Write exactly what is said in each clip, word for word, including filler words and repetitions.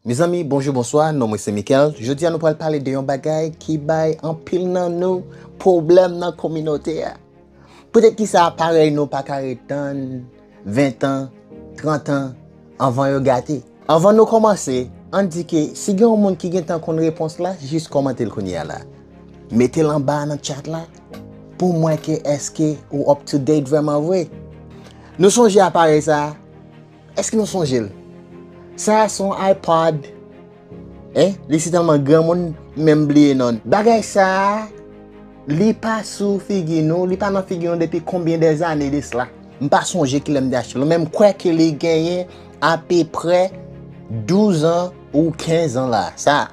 Mezanmi, bonjou, bonswa, non mwen se Michael. Jodi a nou pral pale de yon bagay ki bay anpil nan nou pwoblèm nan kominote a. Poutèt ki sa aparèy nou pa ka ret tann ven tan, trant an anvan yo gate? Anvan nou kòmanse, ann di ke si gen yon moun ki gentan konn repons la, jis kòmante l kounye a la. Mete l anba nan chat la pou m wè ke èske ou up to date vrèman vre. Nou sonje aparèy sa a? Èske nou sonje l? Sa a se yon iPod. Hein? Li si tèlman granmoun, menm bliye non. Bagay sa a, li pa sou figi nou, li pa nan figi nou depi konbyen dè zane de sla? M pa sonje kilè m te achte l, men m kwè ke li genyen apeprè douz an ou kenz an la. Sa,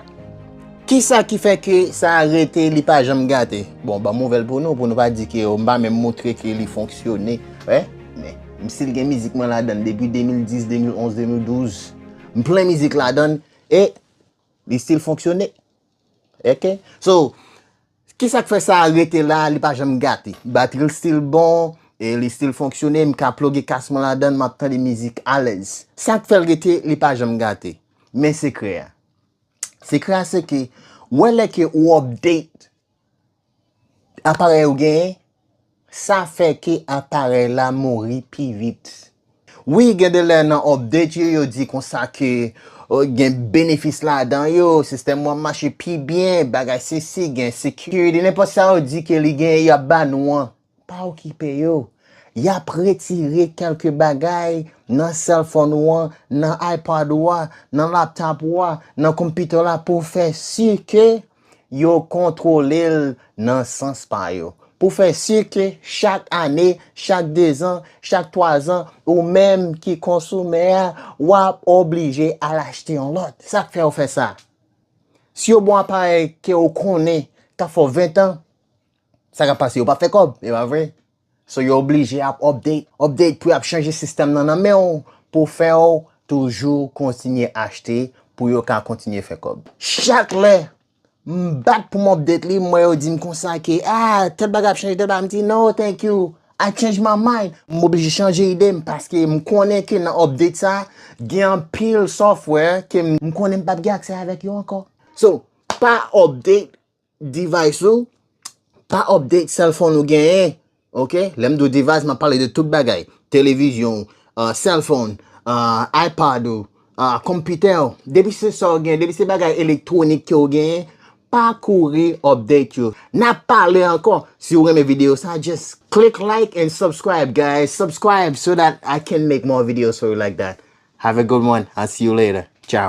kisa ki fè ke sa a rete, li pa janm gate? Bon, ban m nouvèl pou nou, pou nou pa di ke, oh, m pa menm montre ke li fonksyone. Wè, men m still gen mizik mwen ladan l depi de mil dis, de mil onz, de mil douz. M plen mizik ladan l e li still fonksyone. Ok? So, kisa k fè sa a rete la, li pa janm gate? Batri l still bon, e li still fonksyone, m ka ploge kas mwen ladan l, m ap tande mizik alèz. Sa k fè l rete, li pa janm gate. Men sekrè a. Sekrè a se ke, wè lè ke ou update aparèy ou genyen, sa fè ke aparèy la mouri pi vit. Wi, gen de lè nan update yo, yo di konsa ke, o, gen benefis ladan yo, sistèm ou ap mache pi byen, bagay sesi, gen security, nenpòt sa yo di ke li gen, y ap ba nou an. Pa okipe yo. Y ap retire kèlke bagay nan cellphone ou an, nan iPad ou a, nan laptop ou a, nan konpitè w la pou fè si ke yo kontwole l nan sans pa yo. Pou fè si ke chak ane, chak dezan, chak twazan, ou menm ki konsomè a, w ap oblije al achte yon lòt. Sa k fè yo fè sa? Si yo ba w aparèy ke w konnen k ap fè w ven tan, sa k ap pase? Yo p ap fè kòb, e pa vre? So, yo oblije ap update, update pou y ap chanje sistèm nan nan men w, pou fè w toujou kontinye achte, pou yo ka kontinye fè kòb. Chak lè m bat pou m update li, m wè yo di m konsa ke, ah, tèl bagay ap chanje, tèl bagay, m di, no, thank you, I change my mind. M oblije chanje ide m, paske m konnen ke nan update sa, gen anpil software ke m, m konnen m p ap gen aksè avèk yo ankò. So, pa update device ou, pa update cellphone ou genyen, ok? Lè m di w device, m ap pale de tout bagay. Televizyon, uh, cellphone, uh, iPad ou, uh, konpitè ou. Depi se sa w genyen, depi se bagay elektwonik ke w genyen, pa kouri update yo. N ap pale ankò. Si w renmen videyo sa, just click like and subscribe, guys. Subscribe so that I can make more videos for you like that. Have a good one. I'll see you later. Ciao.